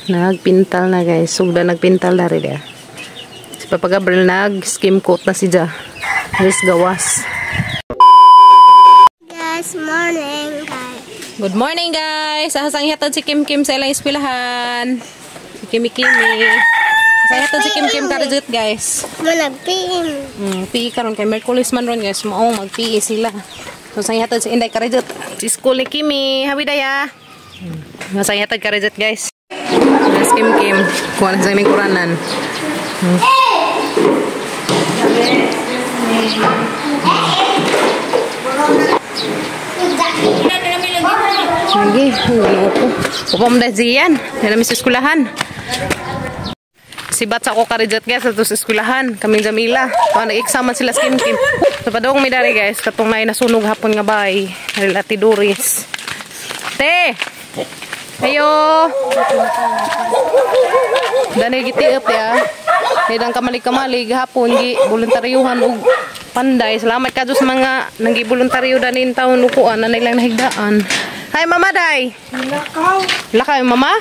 Nagpintal na, guys. Sugda nagpintal na rin. Si Papa Gabriel nag skim coat na siya. Guys, gawas. Guys, morning, guys. Good morning, guys. Asang ihatod si Kim Kim sa ilang eskwelahan. Si Kimi Kimi. Asang ihatod si Kim Kim karijut, guys. Managpin. PE karon kay Merkulis man ron, guys. Mao mag-PE sila. So sang ihatod si Inday karijut. Si school ni Kimi. Habi daya. Sang ihatod karijut, guys. Guys, Kim Kim. Kuha na sa aming kuranan. Lagi, wala ko. Upa mo dahil siyan. Yan namin sa eskwelahan. Sibat sa ako karijat, guys, ato sa eskwelahan. Kaming Jamila. So, nag-exam man sila sa Kim Kim. So, padong may dari, guys. Katong na nasunog hapon nga bay. Ati Doris. Te! Ayo! Dani gitiop ya. Nidang kamalig-kamalig hapon gi voluntaryuhan og panday. Salamat ka sa mga nanggi voluntaryo dani in taon upuan na nilang nahigdaan. Hi, Mama Day. Lakaw. Lakaw Mama?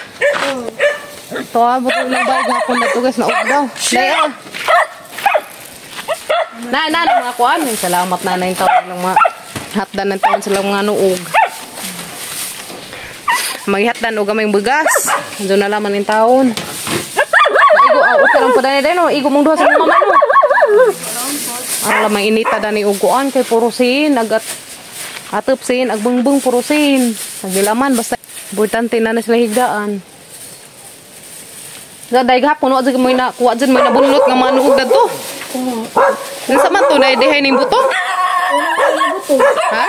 To ah, butong na ba hapon na to, guys, na daw. Day ah. Na na na mga kuan. Ay, salamat na na yung tawag ng mga hatdan ng taon silang mga nuog. Maghatdan og gamay bugas. Andiyo na laman yung taon. Igo ah, okay lang po dani dai no. Igo mong duha sa mama no. Ang lamang inita dani og kuan kay puro sin agat atop sin agbungbung puro sin. Nagilaman basta importante na na sila higdaan. Sa dai gahapon wa jud mo na kuha jud mo nabunlot nga mga nuog dadto. Unsa man to dai dihay ning buto? Ha?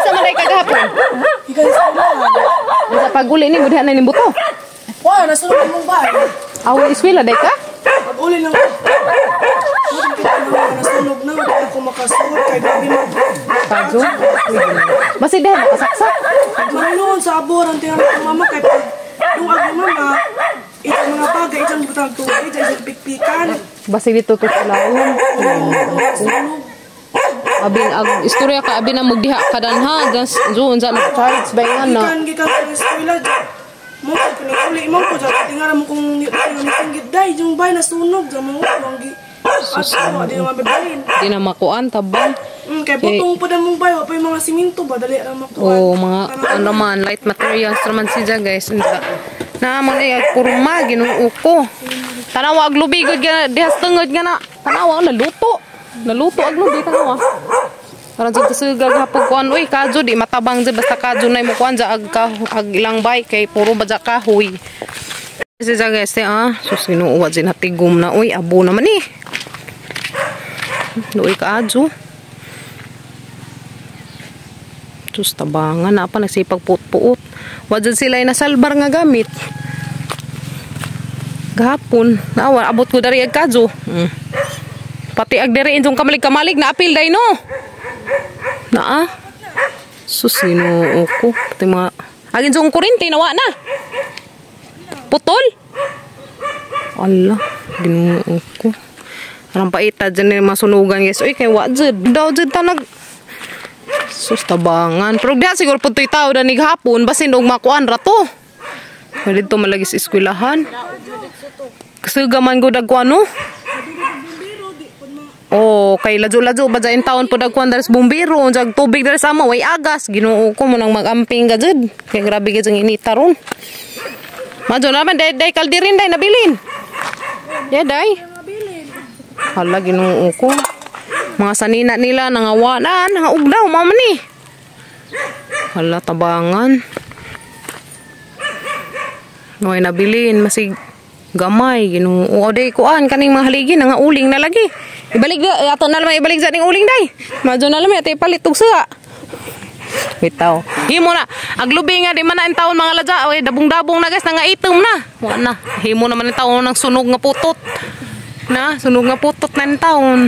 Isa man dai kagahapon. Unsa paguli ni budha na ning buto? Wa nasunog mong bahay. Aw, eskwela dai ka? Pag-uli lang ko. Nasunog na, wala ako makasulod kay gabi mo. Kadyo. Basi diha makasaksak. Manunoon sa abor ang tinanong ko mama kay pag yung agi mama, itong mga bagay, itong butang tubig, itong pikpikan. Basi dito to kulawon. Nasunog. Abi ag istorya ka abi na magdiha ka danha gas unsa na charge ba nga na. Gikan gikan sa eskwela. Mo ko pinuli mo ko dyan. Tingnan mo kung singgit day yung bay nasunog dyan mo ang gi. Ato di naman babalin. Di na makuan tabang. Kay butong pa mong bay, wa pa yung mga simento ba dali ra makuan. Oh, mga ano man light materials raman siya, guys. Unsa. Na mo ni kurma Ginoo ko. Tanawa ag lubi gud ga diha sa tungod nga na. Tanawa naluto. Naluto ag lubi tanawa. Aron sa kasugag hapon kuan uy kadyo di matabang jud basta kadyo nay mo kuan ja ag ka, ag ilang bike kay puro ba ja kahoy. Kasi ja, guys, ah, sus Ginoo wa jud natigom na uy abo naman ni. Luoy kaadyo. Sus tabangan na pa nagsipag puot-puot. Wa jud sila nasalbar nga gamit. Gahapon, naawa abot ko dari ag kadyo. Pati ag diri injong kamalig-kamalig na apil day no. Naa. Sus Ginoo ko. Pati mga agin jong kurente nawa na. Putol. Allah, Ginoo ko. Arang paita dyan ni masunugan, guys. Uy, kay wa jud. Daw jud ta nag sus tabangan. Pero diha siguro pud to'y tao danig hapon basin og makuan ra to. Pwede dito malagi sa eskwelahan. Kasuga man gud ag kuan no. Oh, kay ladyo-ladyo ba dyan taon po dagkuan dali sa bumbiro, jag tubig dali sa ama, way agas. Ginoo ko mo nang magamping ka jud. Kay grabe gid ang inita ron. Madyo naman day day kaldirin day nabilin. Yeah, day. Hala Ginoo ko. Mga sanina nila nangawa na, nangaugdaw mama ni. Hala tabangan. Way nabilin masig gamay Ginoo. O day kuan kaning mga haligi nangauling na lagi. Ibalik ga ato na lang ibalik sa ning uling day. Madyo na lang ate palit og suha. Bitaw. Himo na aglubi nga di man na ang taon mga ladya. Oy dabong-dabong na, guys, nangaitom na. Wa na. Himo naman ang taon ng sunog nga putot. Na, sunog nga putot na ang taon.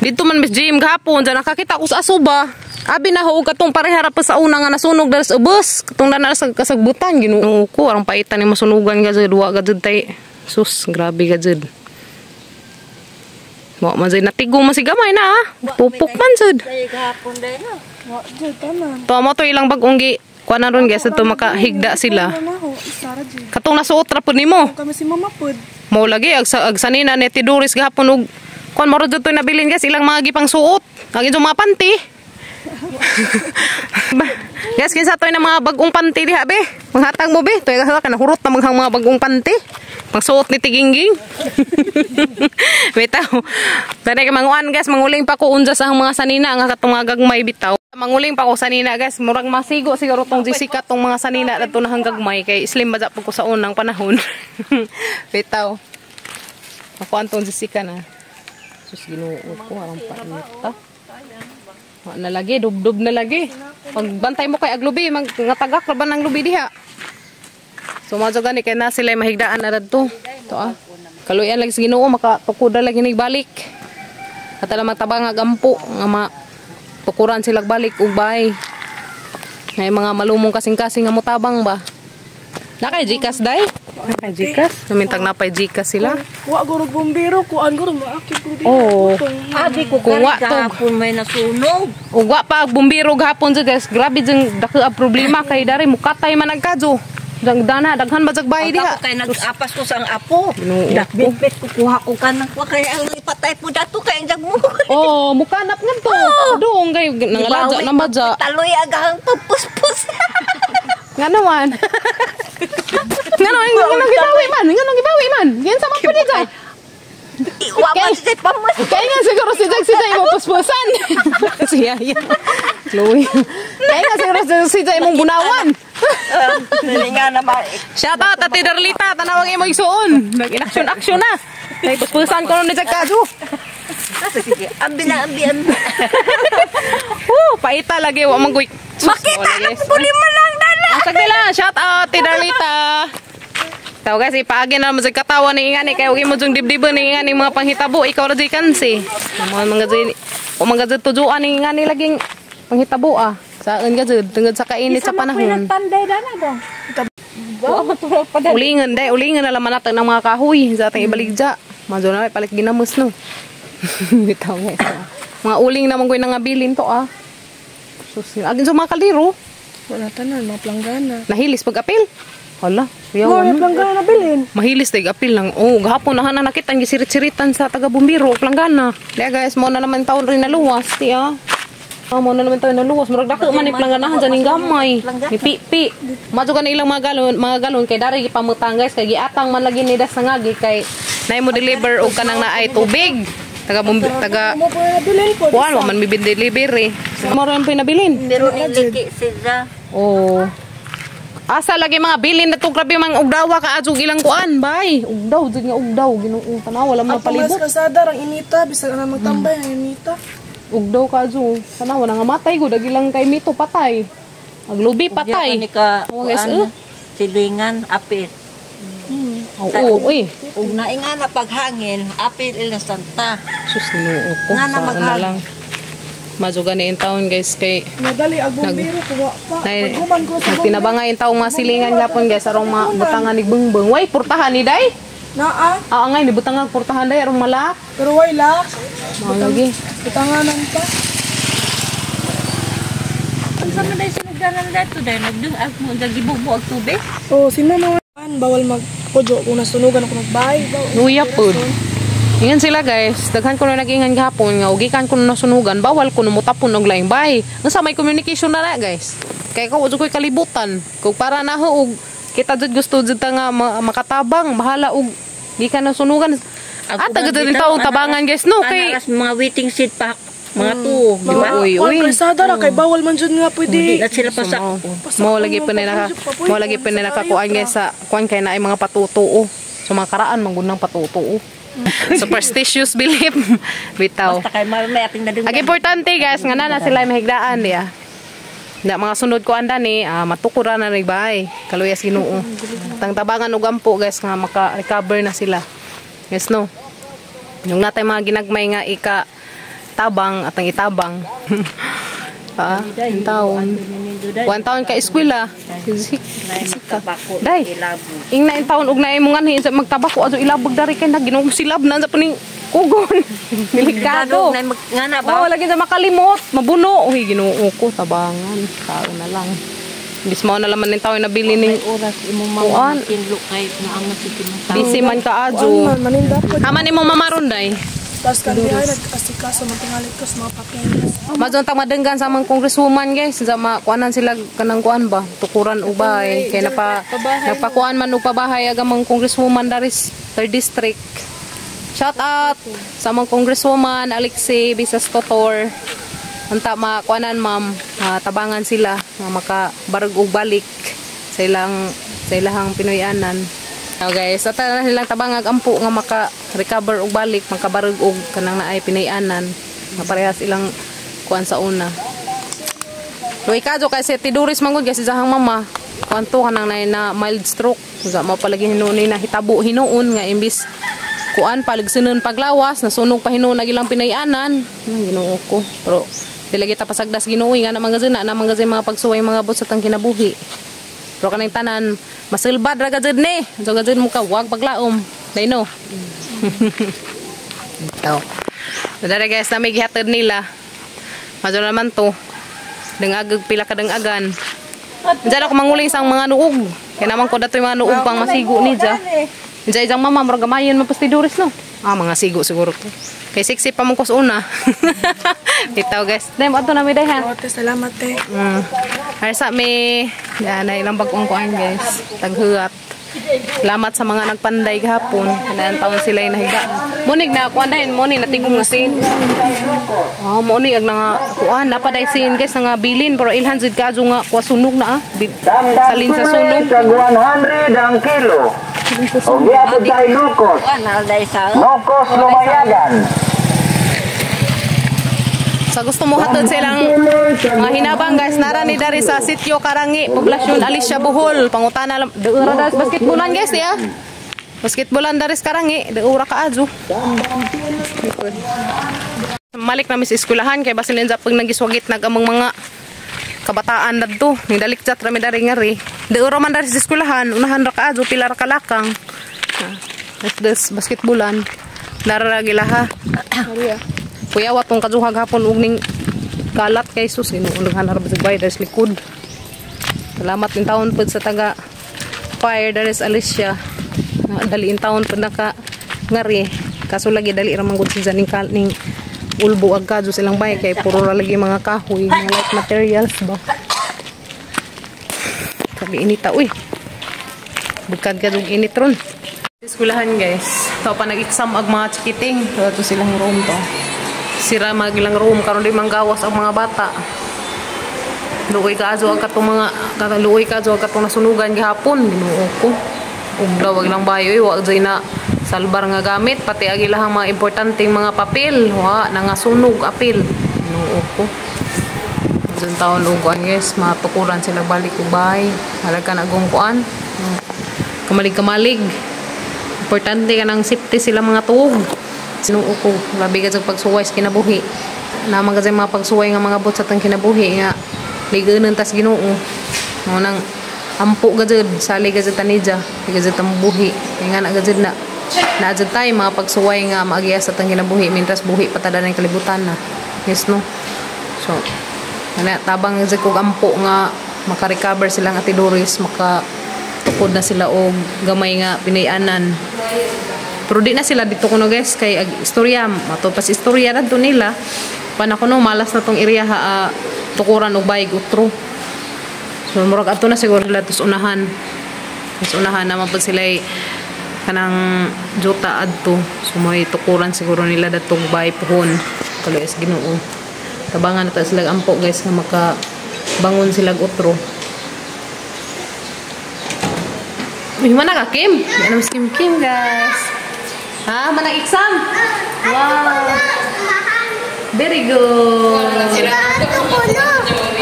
Dito man Miss Jim gahapon dyan nakakita ko sa aso ba. Abi na ho katong parehara pa sa una nga nasunog dara sa ubos. Katong na sa kasagbutan Ginoo ko arang paitan ni masunugan ga jud wa ga jud tay. Sus grabe ga jud. Wa man jud natigo man si gamay na ah. Pupok man jud. Wa jud tanan. To mo to ilang bagong gi kuan na ron, guys, adto makahigda sila. Katong nasuot ra pud nimo. Kami si mama pod. Mao lagi ag, ag sanina ni Tiduris gahapon og kuan maro jud to'y nabilin guys ilang mga gipang suot. Ang inyong mga panty. Guys, kinsa to'y na mga bagong panty diha be? Manghatag mo be. To'y ka nahurot na maghang mga bagong panty. Pangsuot ni Tigingging. Bitaw. Dali kay manguan guys, manguling pa ko unja sa ang mga sanina nga katong mga gagmay bitaw. Manguling pa ko sanina guys, murag masigo siguro tong Jessica tong mga sanina adto na hang gagmay kay slim ba pud ko sa unang panahon. Bitaw. Ako antong Jessica na. Sus, Ginoo ko arang painit ta. Wa na lagi, dubdub na lagi. Pagbantay mo kay aglubi, mag nga tagak ra ba ng lubi diha. So mga gani kay na sila mahigdaan na radto. To ah. Kaluyan lagi sa Ginoo makatukod lagi ni balik. At alam magtabang nga gampo nga ma tukuran sila balik ug bay. Ngay mga malumong kasing-kasing nga motabang ba. Nakay Gcash day? Nakay Gcash? Namintag napay Gcash sila. Wa guro bumbero, kuan guro maakit ko di. Oo. Abi ko Kung wa kari kahapon may nasunog. Ug wa pa ag bumbiro gahapon jud guys, grabe jud dako ang problema kay dari mukatay man nagkadyo. Dang dana daghan ba jag bahay diha. Ako kay nag-apas ko sa ang apo. Ginoo ko. Dakbitbit ko kuha ko kanang kuha kay ang ipatay po dato kay ang dagmo. Oh, mukanap ngadto. Doong kay nangaladya na ba dya. Taloy agahang pagpuspos. Nga naman. Nga naman, nga nang gibawi man, nga nang gibawi man. Yan sa man pud dya. Wa man siya pamas. Kaya nga siguro si Jai mo puspusan. Siya, yeah. Chloe. Kaya nga siguro si Jai mong bunawan. Nga naman. Shout out Ate Darlita, tanawang imo igsuon. Nag-inaction action na. Kay puspusan ko ni Jag Kajo. Sige, ambi na, ambi, ambi. Woo, paita lagi wa man koy. Makita na po ni man ang dala. Sagdi lang, shout out Ate Darlita. Taw guys, ipaagi na naman sa katawa ni ingani kay huwag mo jung dibdibon ni ingani mga panghitabo, ikaw ra jud kansi. Mga mga jud o mga jud tujuan ni ingani laging panghitabo ah. Saan ka jud tungod sa kainit sa panahon. Panday dana ba? Ulingan day, ulingan na laman natin ng mga kahoy sa ating ibaligja. Madyo na palit ginamos no. Bitaw guys. Ah. Mga uling naman ko yung nangabilin to ah. Sus, agin sa mga kaldero. Wala tanan, mga planggana. Nahilis pag-apil. Hala, Wala yawan. planggana bilin. Mahilis dag apil lang. Oh, gahapon na na nakita ang gisirit-siritan sa taga bumbiro planggana. Kaya guys, mo na naman taon rin naluwas, ti ah. Ah, mo na naman taon naluwas. Murag dako man ni plangganahan dyan ning gamay. Ni pipi. Madyo ka na ilang mga galon kay dari gipamutang guys kay giatang man lagi ni das ngagi kay naay mo deliver og kanang naay tubig. Taga bumbi, taga Mo pa bilin po. kuan wa man mi deliver eh. Mo rin pinabilin. Meron ni liki sila. Oh. Asa lagi mga bilin na to, grabe mang ugdawa ka adjog ilang kuan, bay. Ugdaw jud nga ugdaw, Ginoo tanaw wala man Ang palibot. palibot. Kalsada rang inita, bisan na magtambay ang inita. Ugdaw ka adjog. Tanaw wala nga matay gud ilang kay mito patay. Aglubi patay. Ni ka Oh, guys, kuan, silingan apil. Oo, uy. Ug nainga na paghangin, apil ila santa. Sus, Ginoo ko. Nga na Saan na maghag. lang. Madyo gani in taon guys kay Nadali ang bumbero ko wa pa. Nay, Paghuman ko sa bumbero. nagtinabangay in taong mga silingan gapon guys arong mga butangan ni bungbung. Way purtahan ni day. Naa, Ah, angay ni butangan purtahan day arong malak. pero way lak. Mao lagi. Butanganan pa. Unsa man day sinugdanan dato day nagdung-ag mo gagibugbo og tubig? Oh, si mama bawal magpudyo kung nasunugan ako nagbay. Bawal. Luya pod. Ingan sila guys, daghan ko na nag-ingan gahapon nga ugikan ko na nasunugan, bawal ko na mutapon og laing bay. Nasa may communication na na guys. Kay ko ko'y kalibutan. Kung para na ho og kita jud gusto jud ta nga makatabang, bahala og gikan nasunugan. Ah, taga jud taong tabangan guys no kay Anaras mga waiting seat pa mga tuo, di ba? Uy, Kuan uy. kalsada ra kay bawal man jud nga Hindi pwede. na sila pasak. Mo lagi pa na naka mo lagi pa na nakakuan guys sa kuan kay naay mga patutuo. So mga karaan mangunang patutuo. Superstitious belief bitaw. Basta kay may ating nadunggan. Ang importante guys, nga na na sila mahigdaan diya. Na mga sunod ko anda ni matukura na rin bay. Kaluyas Ginoo. Tang tabangan og ampo guys nga maka-recover na sila. Yes no. Yung natay mga ginagmay nga ika tabang at ang itabang. Ah, taon. One taon ka eskwela. Day. Ing na taon og naay mo nganhi sa magtabako ato ilabag dari kay naginuom silab na sa puning kugon. Delikado. Nga na ba? Oh, lagi sa makalimot, mabuno. Uy, Ginoo ko tabangan. Tao na lang. Bis mao na laman ning tao nabili ning May oras imo Kuan. mama kinlo kay naama si kinta. Busy man ka Kuan adyo. man maninda po. Haman imong mamaron day. Tapos kan dihay nag-asikaso magtingalit ko sa mga papeles. Madyon tang madenggan sa mga congresswoman, guys, sa makuanan sila kanang kuan ba, tukuran ubay kay napa nagpakuan man og pabahay aga mga congresswoman daris third district. Shout out sa mga congresswoman Alexei Bisas Totor. Unta makuanan, ma'am, tabangan sila nga makabarog og balik sa ilahang Pinoyanan. Oh guys, at na silang tabangag ampo nga maka-recover og balik, makabarog og kanang naay Pinoyanan. Nga parehas ilang kuan sa una. Luy kadyo kasi Tiduris manggod kasi sahang mama. Kuan to kanang naay na mild stroke. Sa mo palagi hinuon na hitabo hinuon nga imbis kuan paligsinon paglawas nasunog pa hinuon ag ilang Pinayanan. Ang Ginoo ko. Pero dili kita pasagdas Ginoo nga na mga na mga mga pagsuway mga bot sa tang kinabuhi. Pero kanang tanan masilbad ra gajud ni. So gajud mo ka wag paglaom. Dai no. Ito. Dara guys, na may gihatod nila. Madyo naman to. Dangagag pila ka dangagan. Diyan ako manguling sa mga nuog. Kaya naman ko dato yung mga nuog pang masigo ni Ja. Diyan isang mama, murag gamayon man pasti Doris no. Ah, mga sigo siguro to. Kay sexy pa mong una. Bitaw guys. Dahil mo ato na mi day ha. Ote, salamat te. Arsa mi yan na ilang bagong kuan guys. Taghuat. Salamat sa mga nagpanday gahapon. Kanang taon sila yung nahiga. Munig na kuan dahin, munig natigong na sin. Oh, munig ag nga kuan napaday sin guys nga bilin pero ilhan jud kadyo nga kuha sunog na ah. Salin sa sunog. Kag 100 ang kilo. O giapod tayo Lucos. Kuan alday sa Locos Lumayagan. Sa gusto mo hatod silang mga hinabang guys, nara ni dari sa Sitio Karangi, Poblasyon Alicia, Bohol. Pangutana lang deura daris basketballan guys ya. Basketballan daris Karangi, deura ka adyo. Malik na sa eskwelahan kay basin ninja pag nagiswagit nag among mga kabataan dadto. Ni dalik chat rami dari ngari. Deura man dari sa eskwelahan, unahan ra ka adyo pila ra kalakang. Ah, this basketballan. Nara ra gilaha. Kuya watong kajuhag hapon og ning kalat kay sus Ginoo ra ba bay daris likod. Salamat in taon pud sa taga fire daris Alicia. Dali in taon pud naka ngari. Kaso lagi dali ra man gud si ning kal ning ulbo ag kadyo silang bay kay puro ra lagi mga kahoy, mga light materials ba. Sabi inita uy. Bukad ka og init ron. Eskwelahan guys. To pa nag-exam ag mga chikiting. To silang room to. Sira magilang room karon di manggawas ang mga bata. Luoy ka adyo ang katong mga luoy ka adyo ang katong nasunugan gihapon Ginoo ko. Ug daw wag lang bayo wa jay na salbar nga gamit pati ang ilahang mga importanteng mga papel wa nangasunog apil. Ginoo ko. Dun taon og kuan guys, matukuran sila balik og bahay. Halaga na gong kuan. Kamalig-kamalig. Importante kanang safety sila mga tuog. Ginoo ko, labi ka sa pagsuway sa kinabuhi. Naman kasi mga pagsuway nga mga bot sa tang kinabuhi nga liganon tas Ginoo. Mo nang ampo gajud, sali gajud tanija, gajud tang buhi. Kay nga na gajud na naajud tay mga pagsuway nga maagiya sa tang kinabuhi mintras buhi pa tada ng kalibutan na. Yes no. So, ana tabang gajud kog ampo nga maka-recover sila nga Ate Doris, makatukod na sila og gamay nga pinayanan. Pero di na sila dito kuno guys kay ag istorya mato pas istorya radto nila pana kuno malas na tong area ha, tukuran og bayig utro. So murag adto na siguro sila tos unahan. Tos unahan naman pud sila kanang juta adto. So may tukuran siguro nila datong bay puhon. Tuloy sa Ginoo. Tabangan na ta sila ampo guys nga maka bangon sila utro. Uy, mana ka Kim? Ano mas Kim Kim guys? Ha, mana exam? Wow. Very good.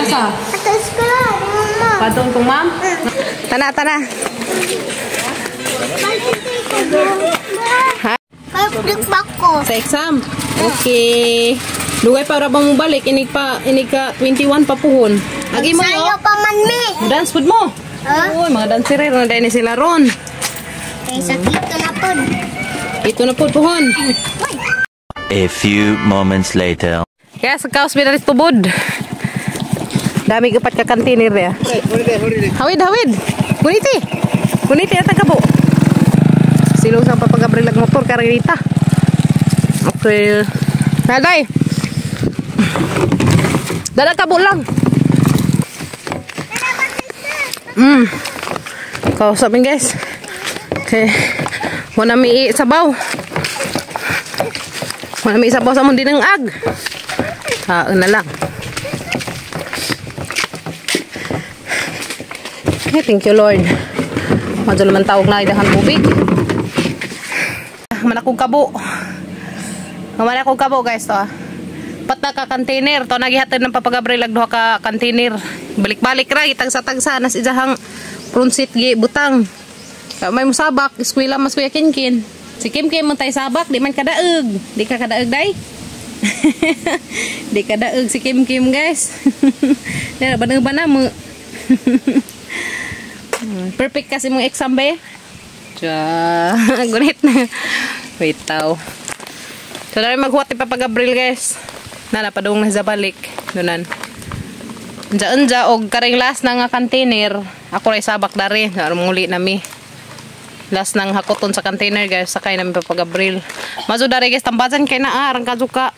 Asa? Ato eskwela, mama. Padong kong ma'am? Tana, tana. Ha? Pag ko. Sa exam? Okay. Dugay para ba mo balik? Inig pa, inig ka 21 pa puhon. Agi mo Sayo pa man mi. Dance food mo. Ha? Uy, mga dancer na dahil ni sila ron. Kay sakit na pod. Ito na po, puhon. A few moments later. Kaya sa kaos binaris tubod. Dami gapat ka container ya. Hawid, hawid. Guniti. Guniti atang kabo. Silong sa Papa Gabriel ag motor karita. Okay. Naday. Dala kabo lang. Kausapin guys. Okay. Wala mi sabaw. Wala mi sabaw sa mundi ng ag. Haan na lang. Okay, thank you Lord. Madyo naman tawag na idahan tubig. Manakong kabo. Manakong kabo guys to ah. Pata ka container to nagihatid ng Papa Gabriel ag duha ka container. Balik-balik ra gitagsa-tagsa nas idahang prunsit gi butang. May musabak eskwela mas kuya Kinkin. Si Kim Kim man tay sabak di man kadaeg. Di ka kadaeg day. Di kadaeg si Kim Kim guys. Dara ba na mo. Perfect kasi mong exam ba? Tsa, gunit na. Wait taw. So dali maghuwat ni Papa Gabriel guys. Na napadung na sa balik. Dunan. Unja-unja og karing last na nga container. Ako ray sabak dari. Aron muli nami. Last nang hakoton sa container guys. Sakay nami Papa Gabriel. Mazo dari guys tambasan kay naa arang kadyo ka.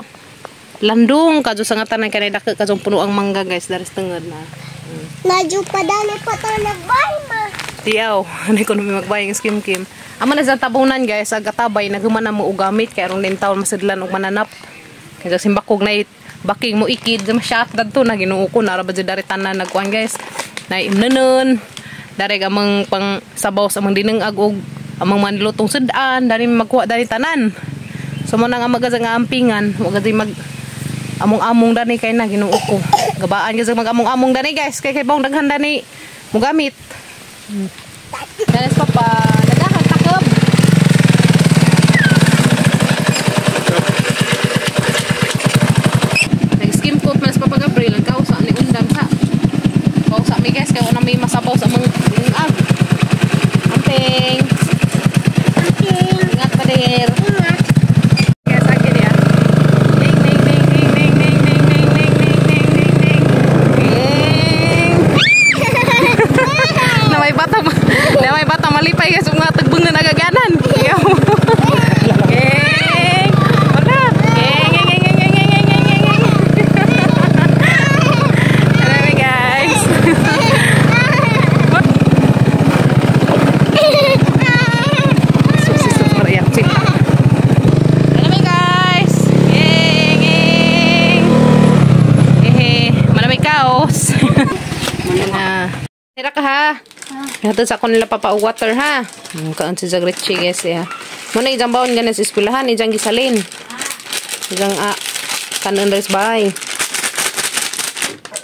Landong kadyo sa nga tanan kay dako kadyo puno ang mangga guys dari sa tengod na. Nadyo padali pa to nagbay ma. Tiyaw, ano ko numi magbayang skim kim. Amo na sa tabunan guys, ag atabay naghuman na mo og gamit kay aron din taon masidlan og mananap. Kay simbakog na baking mo ikid shot dadto na Ginoo ko nara ba jud dari tanan nagkuan guys. Na imnanon. Dari amang pang sabaw sa amang dinengag og amang manlutong sudan, dari magkuha dari tanan. So mo nang amaga sa nga ampingan, wa gadi mag among-among dani kay na Ginoo ko. Gabaan kasi mag-among-among dani guys, kay kay bang daghan dani mo gamit. Danes papa, daghan takob. Nag-skim coat man sa Papa Gabriel, ang kausa ni undang sa. Kausa mi guys, kay una may masabaw sa mga ag. Amping. Ingat pa der. Guys, akin ya. Ding ding ding ding ding ding ding ding ding ding ding ding ding. Ding. Na may bata malipay guys, mga tagbeng na nagaganan. Geng. Wala. Geng geng geng geng geng geng geng geng geng. Hello guys. Super reaksi. Hello guys. Geng geng. Hehe, mana may kaos. Na. Tira ka ha. Hatod sa ako nila papa og water ha. Kaon si Zagretchi guys ya. Muna ijang baon ganan sa eskwelahan, ijang gisalin. Ijang kanon res bahay.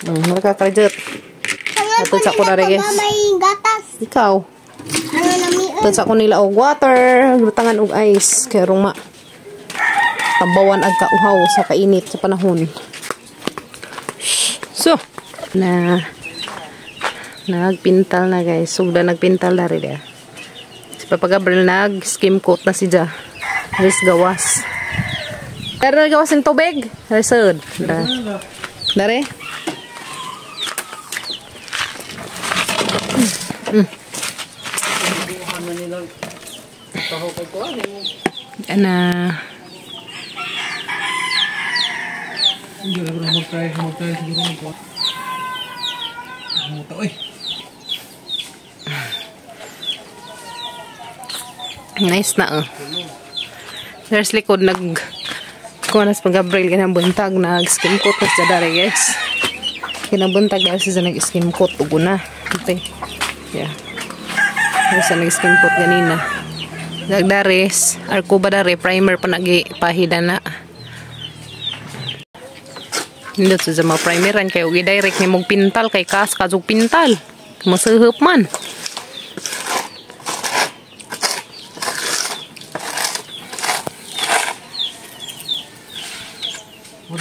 Mura ka karjot. Hatod sa ako na guys. May gatas. Ikaw. Hatod sa ako nila og water, butangan og ice kay rong ma tambawan ag kauhaw sa kainit sa panahon. So, na nagpintal na guys. Sugda nagpintal na rin ya. Si Papa Gabriel nag skim coat na siya. Res gawas. Pero gawas ng tubig. Resod. Dare. Ana. Nice na oh. There's likod nag kunas pag Gabriel ginabuntag nag skim coat na siya dari guys. Ginabuntag dahil siya nag skim coat ugo na. Okay. Yeah. Siya nag skim coat ganina. Nagdaris arko ba dari primer pa nagipahida na. Nindot sa mga primeran kay og i-direct ni mong pintal kay kas kazug pintal. Masuhop man.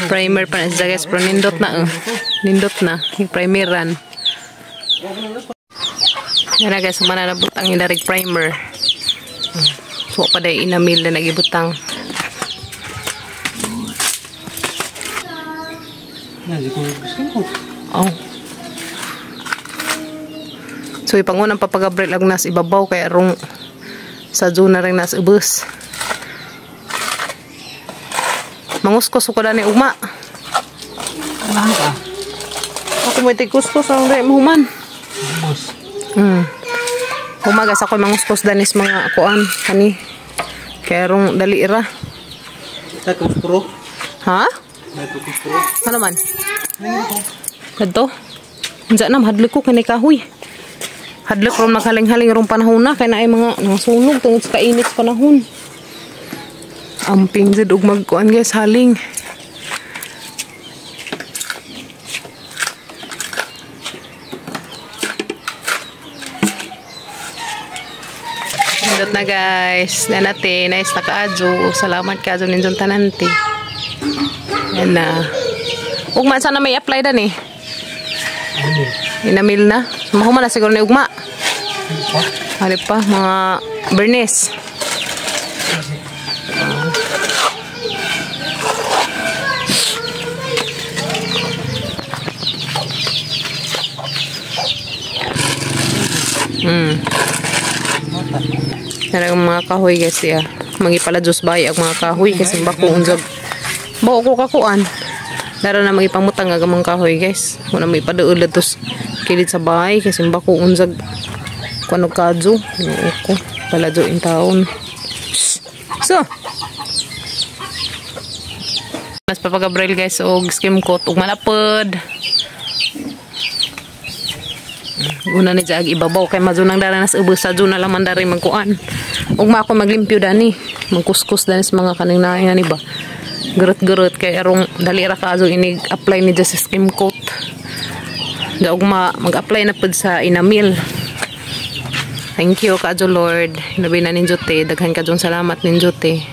Primer pa na siya guys, pero nindot na oh. Nindot na, yung primeran. Yan na guys, mananabutang yung direct primer. So, pa dahil inamil na nagibutang. Oh. So ipangunang Papa Gabriel ang nas ibabaw kay arong sa June na rin nas ubos. Manguskos ko dani ugma. Ako mo tigkuskus ang dai mahuman. Umaga sa ko manguskos danis mga kuan kani. Kay arong dali ra. Ha? Ano man? Kadto? Unsa na mahadlok ko kani kahoy. Hadlok ron maghaling-haling rong panahon na kay naay mga nasunog tungod sa kainit sa panahon. Amping jud og magkuan guys haling. Hindot na guys. Nanate, nice na kaadyo. Salamat kaadyo ninyong tanante. Yan na. Ugma sana may apply dan eh. Inamil na. Mahuman na siguro ni ugma. Halip pa mga bernes. Yan ang mga kahoy guys ya. Mangipala Diyos bay ang mga kahoy kasi bako unjag. Bao ko kakuan. Dara na magipamutang ang mga kahoy guys. Wala may ipaduol tos kilid sa bahay kasi bako unjag kuno kadyo. Ginoo ko paladyo in taon. So Mas Papa Gabriel guys og skim coat ug malapod. Una ni jag ibabaw kay madunang dara nas ubos sa duna laman dari magkuan. Ugma ako maglimpyo dani, magkuskus dani sa mga kaning naay ani ba. Gerut-gerut kay arong dali ra kaadto inig apply ni sa skim coat. Da ugma mag-apply na pud sa enamel. Thank you kaadto Lord. Labi na ninyo te, daghan kadtong salamat ninyo te.